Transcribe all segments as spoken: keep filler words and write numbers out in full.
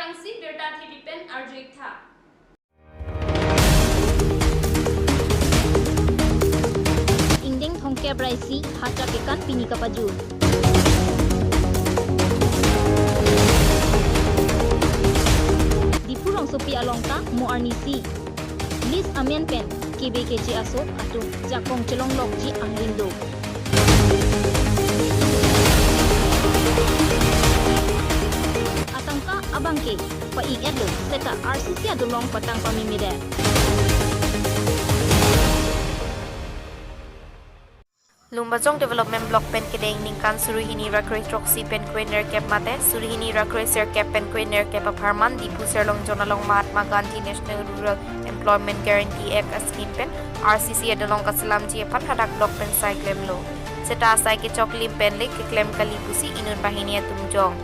Angsi birta thili pen arju-ik tha. Ingdeng thomkep ra isi hacha kekan pini kapajut. Diphu rongsopi along ta mo arnisi lease amen pen kebe keche aso atum jakong chelonglokji angrin do. Atangka abangke pa-ik-etlo seta R C C adolong patang pamemedet. Lumbajong Development Block pen kedeng ningkan suri hini ra kre throksi pen kre nerkep mate suri hini ra kre sirkep pen kre nerkep apharman Diphu Sirlongjong along Mahatma Gandhi National Rural Employment Guarantee Act a-scheme pen R C C adolong kaselamji aphan hadak block pen sai klemlo. Seta asai kechok lim pen le keklem kali pusi inut banghini atum jong.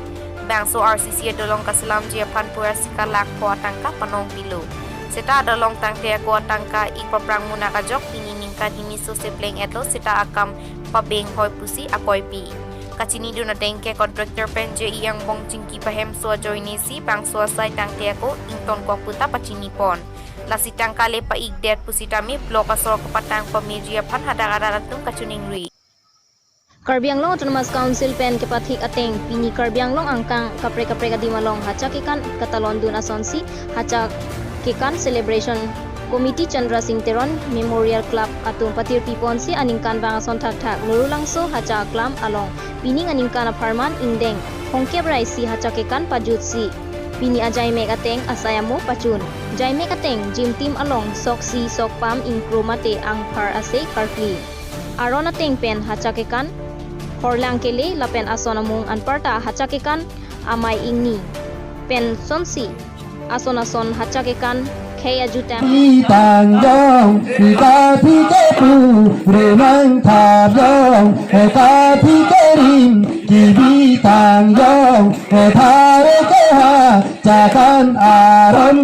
Bangso R C C adolong kaselamji aphan pura sika lakh pho atangka panong pilo. Seta adolong tangte ako atangka ik paprang munak ajok pini ningkan hini so sepleng-etlo seta akam pabeng hoi pusi akoipi. Kachinidun adeng ke contractor pen J E angbong chingki pahemso ajoinesi bangso asai tangte ako ingtonkok puta pachinipon. Lasi tangka le pa-ikdet pusitame block asor kapatang pameji aphan hadak arat atum kachiningri. Karbi Anglong Autonomous Council pen kepathik ateng pini Karbi Anglong angkang kaprek kaprek adim along hacha kekan katalondun asonsi hacha kekan celebration committee Chandra Singh Teron Memorial Club atum patirpiponsi aningkanvang ason thakthak Lorulangso hacha aklam along pining aningkan apharman ingdeng thomkep ra isi hacha kekan pajutsi pini ajaimek ateng asai amo pachun. Jaimek ateng jimtim along soksi sokpam ingkro mate angphar ase karkli. Aron ateng pen hacha kekan horlang kele lapen ason amung anparta hacha kekan amei ingni pen sonsi ason ason hacha kekan khei ajutang. Itang jong, ita pike pu, renang thap jong, eta pike rim, kibi tang jong, eta re ke ha, chakan aron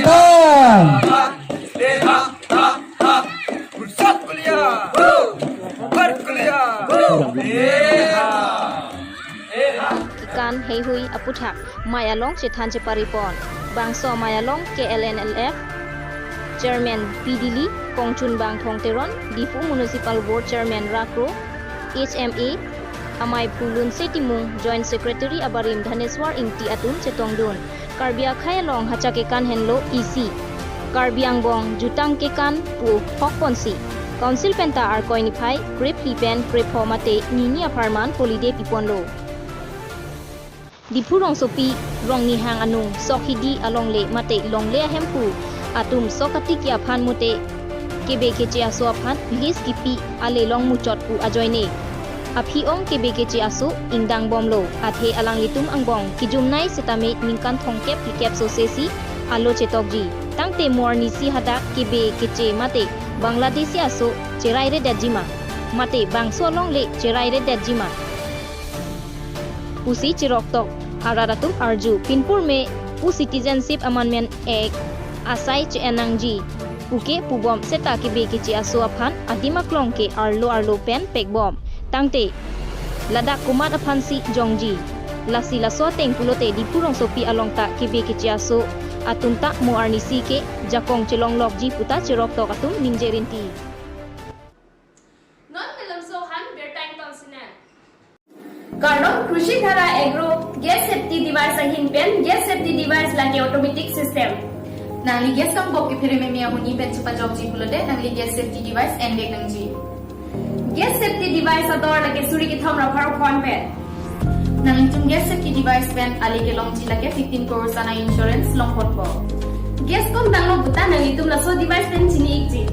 tang. Ikan heihui aputhak mei along chethan cheparipon. Bangso mei along K L N L F Chairman P. Dili, Kongchunbang Thong Teron, Diphu Municipal Board Chairman Rakro, H M A, Amei Phulun Setimung, Joint Secretary abarim Dhaneswar Ingti atum chetongdun. Karbi akhei along hacha kekan henlo isi Karbi angbong jutang kekan pu hokponsi Council penta Arkoi niphai kre phli pen kre pho mate nini apharman polide piponlo. Diphu rongsopi Rongnihang anung sok hidi alongle mate longle ahemphu atum sok katikya aphan mute kebe keche aso aphan lease kipi ale long muchot pu ajoine aphi ong kebe keche aso ingdang bomlo. Athe alanglitum angbong kijumnei setame ningkan thomkep phlikep sosesi alo chetokji. Tangte mo arnisi hadak kebe keche mate Bangladeshi aso cherai redetji ma, mate bangso alongle cherai redetji ma pusi cheroktok arat atum arju. Pinpur me pu Citizenship Amendment Act asai che-en nangji puke pubom seta kebe keche aso aphan adim aklong ke arlo arlo pen pekbom. Tangte ladak komat aphansi jongji. Lasi laso ateng pulote Diphu rongsopi along ta kebe keche aso atum ta mo arnisi ke jakong chelonglokji puta cheroktok atum ningje rinti. Non malomso aphan birta ingtong sinen. Kardom, Krushi Dhara Agro gas safety device ahin pen gas safety device lake automatic system. Nangli gas kangbok kephere meme ahuni pen chepajokji pulote nangli gas safety device endek nangji. Gas safety device ador lake suri kethom ra pharo phon pen. Nanglitum gas safety device pen ale kelongji lake fifteen crores ana insurance longponpo. Gas kom tanglo puta nanglitum laso device pen chini-ikji.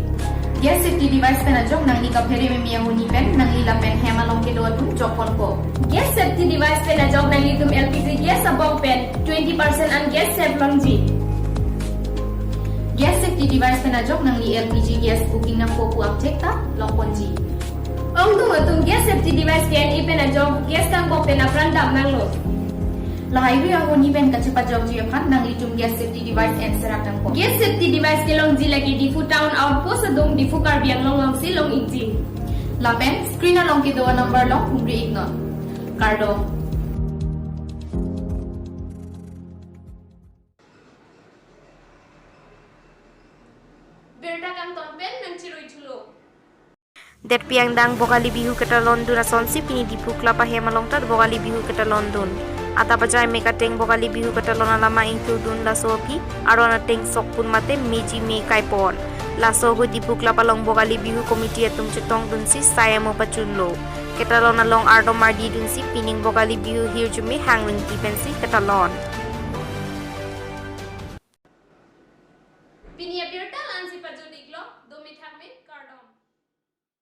Gas safety device pen ajok nangli kaphere meme ahuni pen nangli lapen hem along kedo atum jokponpo. Gas safety device pen ajok nanglitum L P G gas abok pen twenty percent an gas save longji. Gas safety device pen ajok nangli L P G gas booking nangpo pu abjek ta longponji. Ongdung atum gas safety device K N A pen ajok gas kangbok pen apran dam nanglo. Lahai hui ahuni pen kachepajokji aphan nanglitum gas safety device enserak nangpo. Gas safety device kelongji lake Diphu town outpost adung Diphu Karbi Anglong alongsi long-ikji. Lapen screen along kedo number along humri-iknon. Kardom. Detpi angdang Bhogali Bihu ketalon dun asonsi pini Diphu Club ahem along ta Bhogali Bihu ketalon dun. Adap ajai mek ateng Bhogali Bihu ketalon alama ingthu dun laso aphi aron ateng sokpun mate meji me kaipon. Laso ahut Diphu Club along Bhogali Bihu committee atum chetong dunsi sai amo pachunlo. Ketalon along ardom ardi dunsi pining Bhogali Bihu hirjume hang ringti pensi ketalon.